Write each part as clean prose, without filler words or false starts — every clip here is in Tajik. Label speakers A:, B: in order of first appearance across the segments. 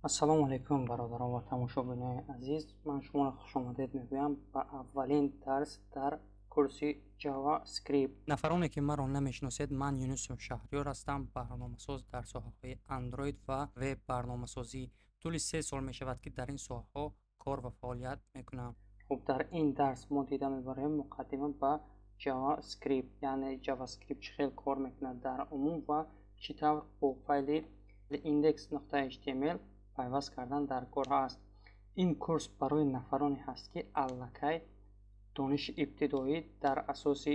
A: Ассалому алайкум, бародарон ва тамошобинони азиз. Ман шуморо хушомадед мегӯям ба аввалин дарс дар курси JavaScript.
B: Нафароне, ки маро намешиносед, ман Юнусов Шаҳриёр ҳастам, барномасоз дар соҳаҳои Android ва веб барномасозӣ. Тӯли 3 сол мешавад, ки дар ин соҳаҳо кор ва фаъолият мекунам.
A: Хуб, дар ин дарс мо дида мебарем муқаддима ба JavaScript, яъне JavaScript чӣ хел кор мекунад дар умум ва чӣ тавр бо файли index.html пайваст кардан дар кор ҳаст. Ин курс барои нафароне ҳаст, ки аллакай дониши ибтидоӣ дар асоси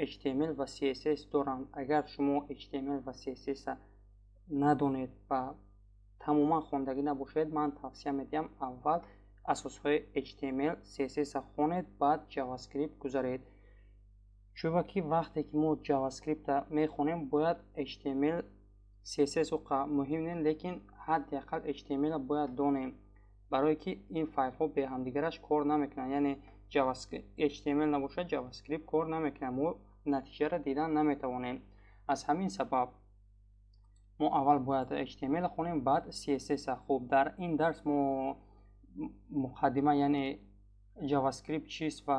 A: HTML ва CSS доранд. Агар шумо HTML ва CSS надонед ва тамоман хондагӣ набошед, ман тавсия медиҳам, аввал асосҳои HTML, CSS хонед, баъд JavaScript гузаред. Чунки вақте ки мо JavaScript мехонем, бояд HTML, CSS муҳим не, лекин ҳадди ақал HTML бояд донем, барое ки ин файлҳо бе ҳамдигараш кор намекунанд. Яъне HTML набошад, JavaScript кор намекунад, мо натиҷаро дидан наметавонем. Аз ҳамин сабаб мо аввал бояд HTML хонем, баъд CSS. Хуб, дар ин дарс мо муқаддима, яъне JavaScript чист ва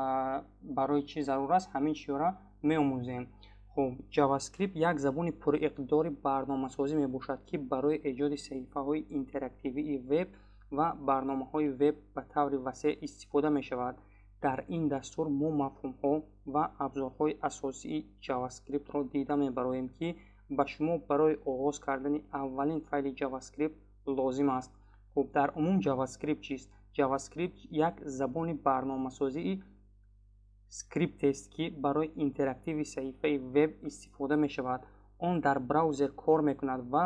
A: барои чӣ зарур аст, ҳамин чизҳоро меомӯзем. Хуб, JavaScript як забони пуриқтидори барномасозӣ мебошад, ки барои эҷоди саҳифаҳои интерактивии веб ва барномаҳои веб ба таври васеъ истифода мешавад. Дар ин дастур мо мафҳумҳо ва абзорҳои асосии JavaScript-ро дида мебароем, ки ба шумо барои оғоз кардани аввалин файли JavaScript лозим аст. Хуб, дар умум JavaScript чист? JavaScript як забони барномасозии скриптест, ки барои интерактиви саҳифаи веб истифода мешавад. Он дар браузер кор мекунад ва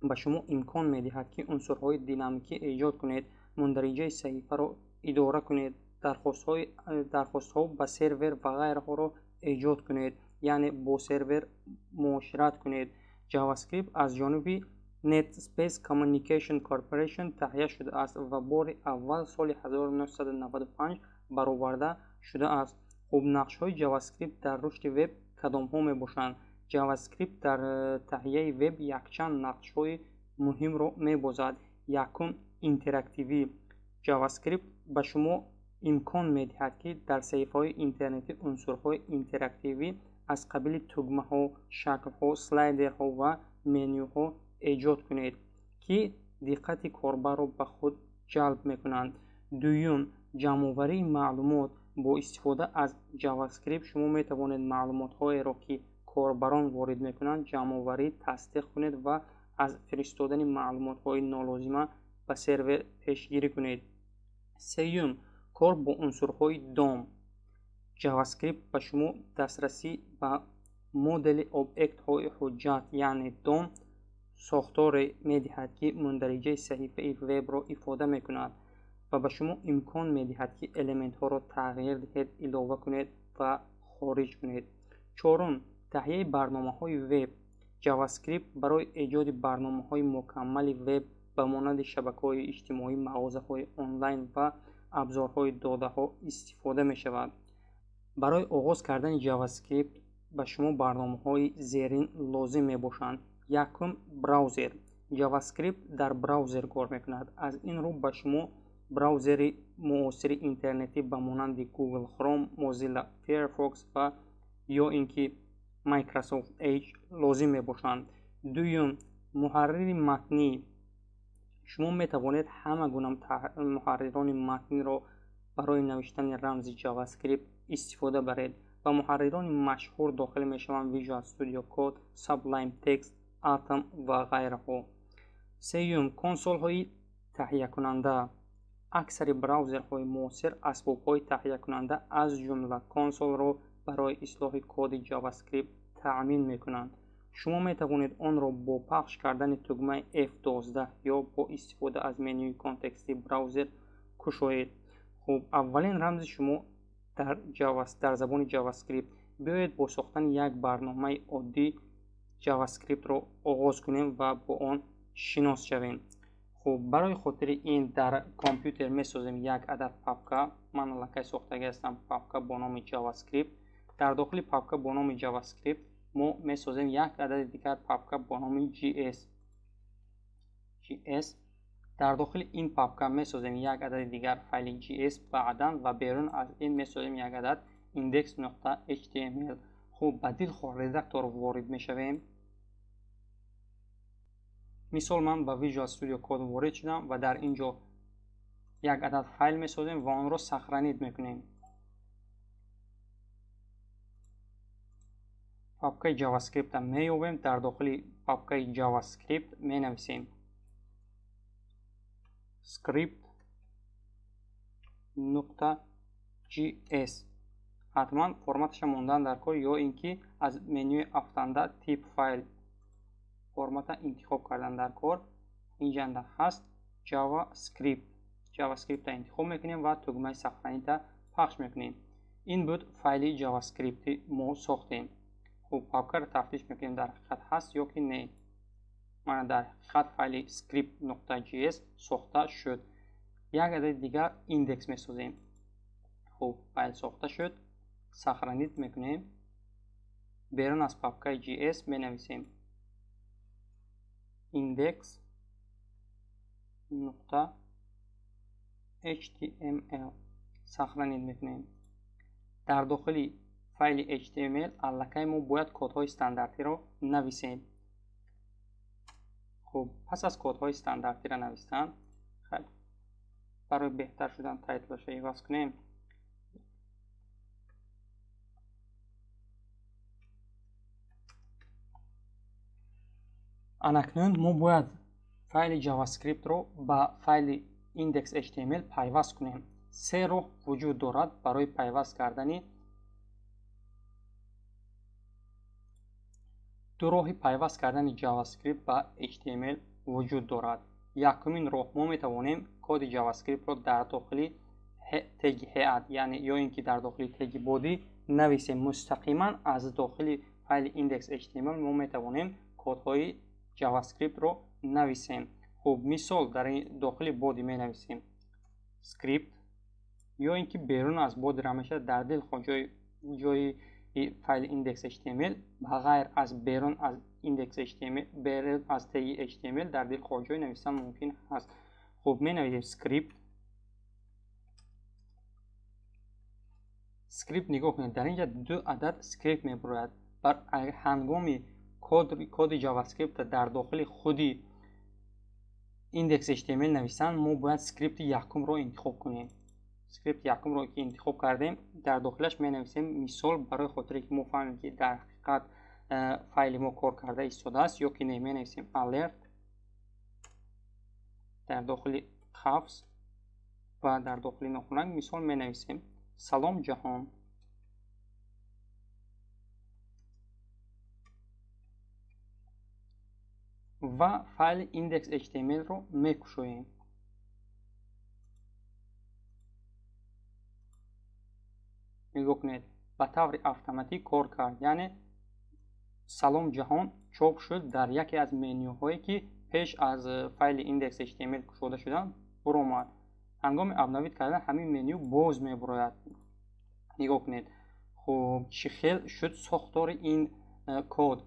A: ба шумо имкон медиҳад, ки унсурҳои динамикӣ эҷод кунед, мундариҷаи саҳифаро идора кунед, дархостҳо ба сервер ва ғайраҳоро эҷод кунед, яъне бо сервер муошират кунед. JavaScript аз ҷониби Netspace Communication Corporation таҳия шудааст ва бори аввал соли 1995 бароварда шудааст. Хуб, нақшҳои JavaScript дар рушди веб кадомҳо мебошанд? JavaScript дар таҳияи веб якчанд нақшҳои муҳимро мебозад. Якум, интерактивӣ. JavaScript ба шумо имкон медиҳад, ки дар саҳифаҳои интернетӣ унсурҳои интерактивӣ аз қабили тугмаҳо, шаклҳо, слайдерҳо ва менюҳо эҷод кунед, ки диққати корбарро ба худ ҷалб мекунанд. Дуюм, ҷамъоварии маълумот. Бо истифода аз JavaScript шумо метавонед маълумотҳоеро, ки корбарон ворид мекунанд, ҷамъоварӣ, тасдиқ кунед ва аз фиристодани маълумотҳои нолозима ба сервер пешгирӣ кунед. Сеюм, кор бо унсурҳои DOM. JavaScript ба шумо дастрасӣ ба модели объектҳои ҳуҷҷат, яъне DOM сохторе медиҳад, ки мундариҷаи саҳифаи вебро ифода мекунад ва ба шумо имкон медиҳад, ки элементҳоро тағйир диҳед, илова кунед ва хориҷ кунед. Чорум, таҳияи барномаҳои веб. JavaScript барои эҷоди барномаҳои мукаммали веб ба монанди шабакаҳои иҷтимоӣ, мағозаҳои онлайн ва абзорҳои додаҳо истифода мешавад. Барои оғоз кардани JavaScript ба шумо барномаҳои зерин лозим мебошанд. Якум, браузер. JavaScript дар браузер кор мекунад. Аз ин рӯ ба шумо браузери муосири интернетӣ ба монанди Google Chrome, Mozilla Firefox ва ё ин ки Microsoft Edge лозим мебошанд. Дуюм, муҳаррири матнӣ. Шумо метавонед ҳама гуна муҳаррирони матниро барои навиштани рамзи JavaScript истифода баред. Ба муҳаррирони машҳур дохил мешаванд Visual Studio Code, Sublime Text, Atom ва ғайраҳо. Сеюм, консолҳои таҳиякунанда. Аксари браузерҳои муосир асбобҳои таҳиякунанда, аз ҷумла консолро барои ислоҳи коди JavaScript таъмин мекунанд. Шумо метавонед онро бо пахш кардани тугмаи F12 ё бо истифода аз менюи контекстии браузер кушоед. Хуб, аввалин рамзи шумо дар забони JavaScript. Биёед, бо сохтани як барномаи оддӣ JavaScript-ро оғоз кунем ва бо он шинос шавем. Хуб, барои хотири ин дар компютер месозем як адад папка. Ман аллакай сохтагӣ ҳастам папка бо номи JavaScript. Дар дохили папка бо номи JavaScript мо месозем як адади дигар папка бо номи JS. JS. Дар дохили ин папка месозем як адади дигар файли JS баъдан ва берун аз ин месозем як адад index.html. Хуб, ба дилхоҳ редактор ворид мешавем. Мисол ман ба Visual Studio Code ворид шудам ва дар ин ҷо як адад файл месозем ва онро сохранить мекунем. Папкаи JavaScript-а меёбем, дар дохили папкаи JavaScript менависем script.js. Ҳатман форматаша мондан дар кор ё ин ки аз менюи афтанда тип файл формата интихоб кардан дар кор. Инҷанда ҳаст JavaScript. JavaScript-а интихоб мекунем ва тугмаи сохранить-а пахш мекунем. Ин буд файли JavaScript-и мо сохтем. Хуб, папкаро тафтиш мекунем, дар ҳақиқат ҳаст ё ки не. Мана дар ҳақиқат файли script.js сохта шуд. Як адади дигар индекс месозем. Хуб, файл сохта шуд. Сохранить мекунем. Берун аз папкаи JS менависем index.html. Сохранить мекунем. Дар дохили файли HTML аллакай мо бояд кодҳои стандартиро нависем. Хуб, пас аз кодҳои стандартиро навистан, барои беҳтар шудан тайтлашро иваз кунем. Анакнун мо бояд файли JavaScript-ро ба файли index.html пайваст кунем. Се роҳ вуҷуд дорад барои пайваст кардани. Ду роҳи пайваст кардани JavaScript ба HTML вуҷуд дорад. Якумин роҳ, мо метавонем коди JavaScript-ро дар дохили теги head, яъне ё ин ки дар дохили теги body нависем. Мустақиман аз дохили файли index.html мо метавонем кодҳои JavaScript-ро нависем. Хуб, мисол дар дохили body менависем script ё ин ки берун аз body ра мешавад дар дилхоҳ ҷои файли index.html, ба ғайр аз берун аз index.html, берун аз теги HTML дар дилхоҳ ҷой нависан мумкин аст. Хуб, менависем script. Script нигоҳ кунед, дар инҷа ду адад script мебурояд. Бар ҳангоми коди JavaScript дар дохили худи index.html нависан, мо бояд скрипти якумро интихоб кунем. Скрипти якумро ки интихоб кардем, дар дохилаш менависем мисол барои хотире ки мо фаҳмем ки дар ҳақиқат файли мо кор карда истодааст ё ки не, менависем alert дар дохили қавс ва дар дохили нохунак мисол менависем салом ҷаҳон. Ва файли index.html-ро мекушоем. Нигоҳ кунед, ба таври автоматӣ кор кард, яъне салом ҷаҳон чоп шуд дар яке аз менюҳое ки пеш аз файли index.html кушода шудан буромад. Ҳангоми обновить кардан ҳамин меню боз мебурояд. Нигоҳ кунед, хуб, чӣ хел шуд сохтори ин код.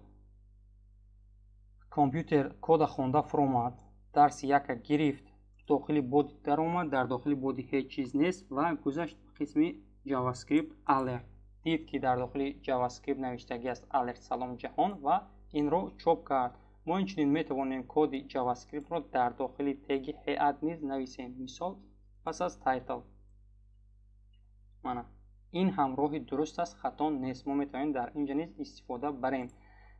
A: Компютер кода хонда фуромад, дарси яка гирифт, дохили боди даромад, дар дохили боди ҳеҷ чиз нест ва гузашт ба қисми JavaScript alert. Дид ки дар дохили JavaScript навиштагӣ аст alert салом ҷаҳон ва инро чоп кард. Мо инчунин метавонем коди JavaScript-ро дар дохили теги head низ нависем. Мисол пас аз title. Мана ин ҳам роҳи дуруст аст, хато нест. Мо метавонем дар инҷа низ истифода барем.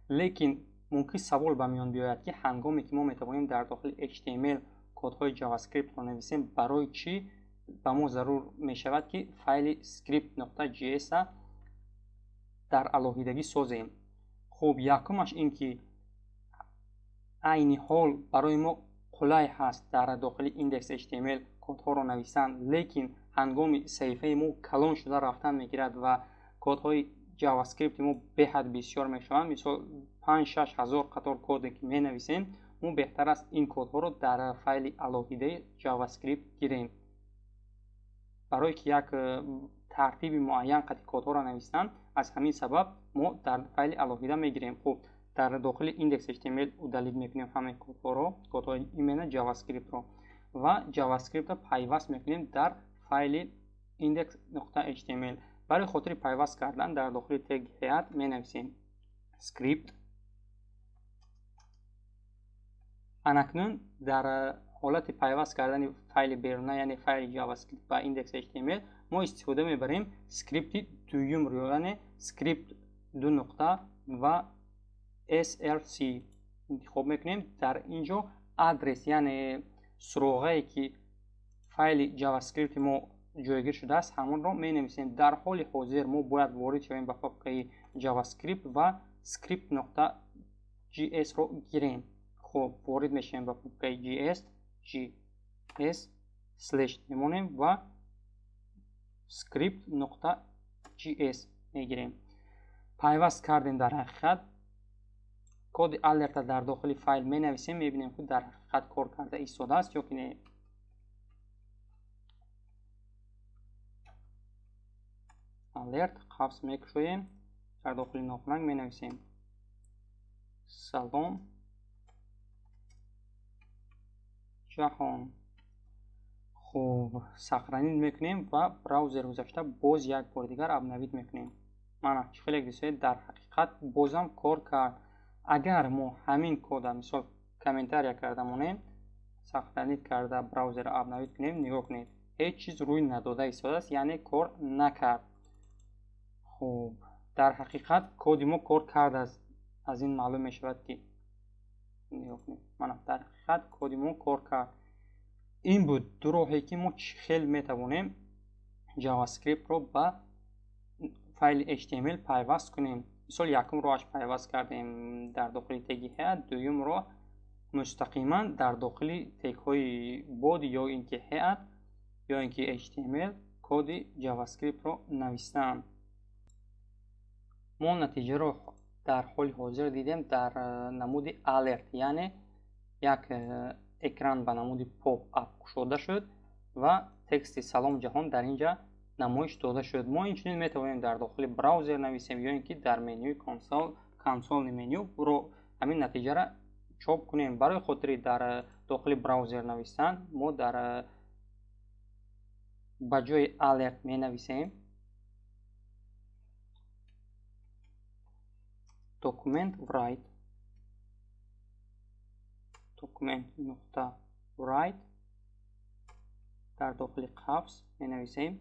A: Лекин мумкин савол ба миён биёяд ки ҳангоме ки мо метавонем дар дохили HTML кодҳои JavaScript-ро нависем, барои чӣ ба мо зарур мешавад ки файли script.js-а дар алоҳидагӣ созем? Хуб, якумаш ин ки айни ҳол барои мо қулай ҳаст дар дохили index.html кодҳоро нависан, лекин ҳангоми саҳифаи мо калон шуда рафтан мегирад ва кодҳои JavaScript мо беҳад бисёр мешаванд, мисол 5-6 ҳазор қатор коде ки менависем, мо беҳтар аст ин кодҳоро дар файли алоҳидаи JavaScript гирем. Барое ки як тартиби муайян қати кодҳоро навистан, аз ҳамин сабаб мо дар файли алоҳида мегирем. Хуб, дар дохили index.html удалить мекунем ҳамаи кодҳоро, кодҳои именно JavaScript-ро ва JavaScript-ро пайваст мекунем дар файли index.html. Барои хотири пайваст кардан дар дохили теги head менависем script. Анакнун дар ҳолати пайваст кардани файли беруна, яъне файли JavaScript ба index.html, мо истифода мебарем скрипти дуюмро, яъне script ду нуқта ва src интихоб мекунем. Дар ин ҷо адрес, яъне суроғае ки файли JavaScript мо ҷойгир шудааст, ҳамонро менависем. Дар ҳоли ҳозир мо бояд ворид шавем ба папкаи JavaScript ва script.js-ро гирем. Хуб, ворид мешавем ба папкаи js, js слеш мемонем ва script.js мегирем. Пайваст кардем. Дар ҳақиқат коди алерта дар дохили файл менависем, мебинем ки дар ҳақиқат кор карда истодааст ё ки не. Алерт қафс мекушоем, дар дохили нохунак менависем салом ҷаҳон. Хуб, сохранить мекунем ва браузер гузашта боз як бори дигар обновить мекунем. Мана чӣ хеле дисоед, дар ҳақиқат бозам кор кард. Агар мо ҳамин кода мисол комментария карда монем, сохранить карда браузерро обновить кунем, нигоҳ кунед, ҳеҷ чиз рӯй надода истодааст, яъне кор накард. Хуб, дар ҳақиқат коди мо кор кардааст. Аз ин маълум мешавад ки нигоҳ кунед, мана дар ҳақиқат коди мо кор кард. Ин буд ду роҳе ки мо чӣ хел метавонем JavaScript-ро ба файли HTML пайваст кунем. Мисол, якум роҳаш пайваст кардем дар дохили теги head, дуюм роҳ мустақиман дар дохили тегҳои body ё ин ки head ё ин ки HTML коди JavaScript-ро навистан. Мо натиҷаро дар ҳоли ҳозир дидем дар намуди alert, яъне як экран ба намуди pop-up кушода шуд ва тексти салом ҷаҳон дар ин ҷа намоиш дода шуд. Мо инчунин метавонем дар дохили браузер нависем ё ин ки дар менюи консолни меню ро ҳамин натиҷаро чоп кунем. Барои хотири дар дохили браузер навистан мо дар ба ҷои alert менависем document write, document нуқта write, дар дохили қафс менависем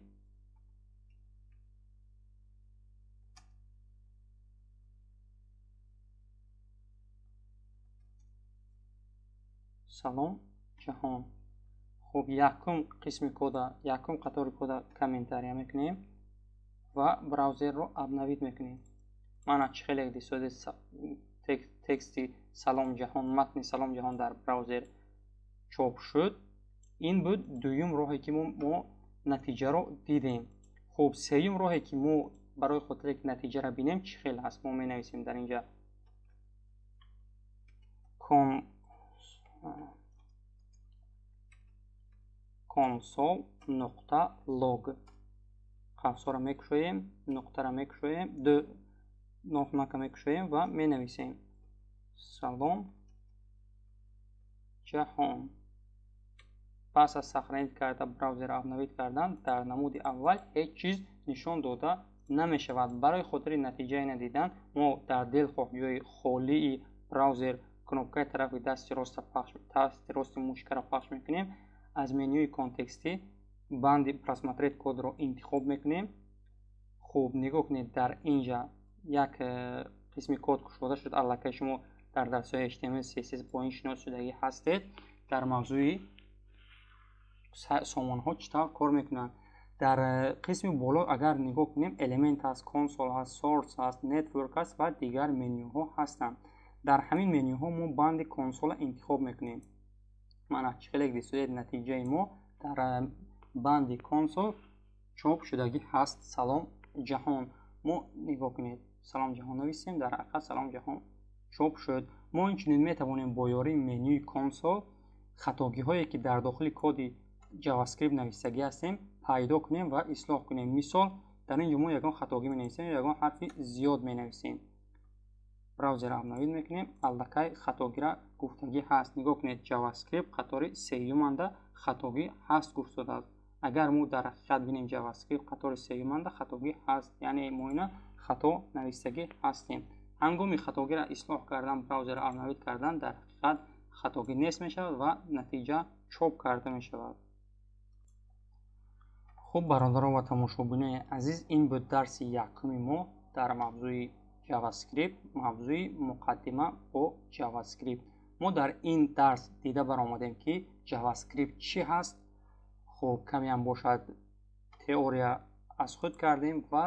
A: салом ҷаҳон. Хуб, якум қисми кода, якум қатори кода комментария мекунем ва браузерро обновить мекунем. Мана чӣ хеле дисоди тексти салом ҷаҳон, матни салом ҷаҳон дар браузер чоп шуд. Ин буд дуюм роҳе ки мо натиҷаро дидем. Хуб, сеюм роҳе ки мо барои хотире ки натиҷаро бинем чӣ хел аст, мо менависем дар инҷа console нуқта log, қавсҳоро мекушоем, нуқтаро мекушоем, ду нохунака мекушоем ва менависем салом ҷаҳон. Пас аз сохранить карда браузерро обновить кардан дар намуди аввал ҳеҷ чиз нишон дода намешавад. Барои хотири натиҷаи надидан мо дар дилхоҳ ҷои холии браузер кнопкаи тарафи дасти рости мушкаро пахш мекунем. Аз менюи контекстӣ банди просмотреть кодро интихоб мекунем. Хуб, нигоҳ кунед, дар ин ҷа як қисми код кушода шуд. Аллакай шумо дар дарсҳои HTML, CSS бо ин шинос шудагӣ ҳастед. Дар мавзӯи сомонаҳо чӣ тавр кор мекунанд. Дар қисми боло агар нигоҳ кунем, элемент ҳаст, консол ҳаст, source ҳаст, network ҳаст ва дигар менюҳо ҳастанд. Дар ҳамин менюҳо мо банди консолро интихоб мекунем. Мана чӣ хеле дисоед, натиҷаи мо дар банди консол чоп шудагӣ ҳаст салом ҷаҳон. Мо нигоҳ кунед, салом ҷаҳон нависем, дар ҳақиқат салом ҷаҳон чоп шуд. Мо инчунин метавонем бо ёрии менюи консол хатогиҳое ки дар дохили коди JavaScript навистагӣ ҳастем пайдо кунем ва ислоҳ кунем. Мисол, дар ин ҷо мо ягон хатогӣ менависем ё ягон ҳарфи зиёд менависем. Браузерро обновить мекунем, аллакай хатогиро гуфтагӣ ҳаст. Нигоҳ кунед, JavaScript қатори сеюманда Хатогӣ ҳаст гуфтодааст. Агар мо дар ҳақиқат бинем, JavaScript қатори сеюманда хатогӣ ҳаст, яъне мо ина хато навистагӣ ҳастем. Ҳангоми хатогиро ислоҳ кардан, браузерро обновить кардан, дар ҳақиқат хатогӣ нест мешавад ва натиҷа чоп карда мешавад. Хуб, бародарон ва тамошобинони азиз, ин буд дарси якуми мо дар мавзӯи JavaScript, мавзӯи муқаддима бо JavaScript. Мо дар ин дарс дида баромадем, ки JavaScript чӣ ҳаст. Хуб, камеам бошад, теория аз худ кардем ва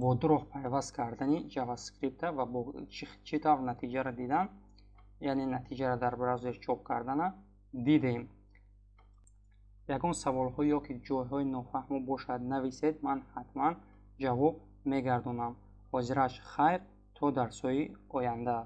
A: бо ду роҳ пайваст кардани JavaScript ва бо чӣ тавр натиҷаро дидан, яъне натиҷаро дар браузер чоп кардана дидем. Ягон саволҳо ё ки ҷойҳои нофаҳмо бошад, нависед, ман ҳатман ҷавоб мегардонам. Ҳозираш хайр, то дарсҳои оянда.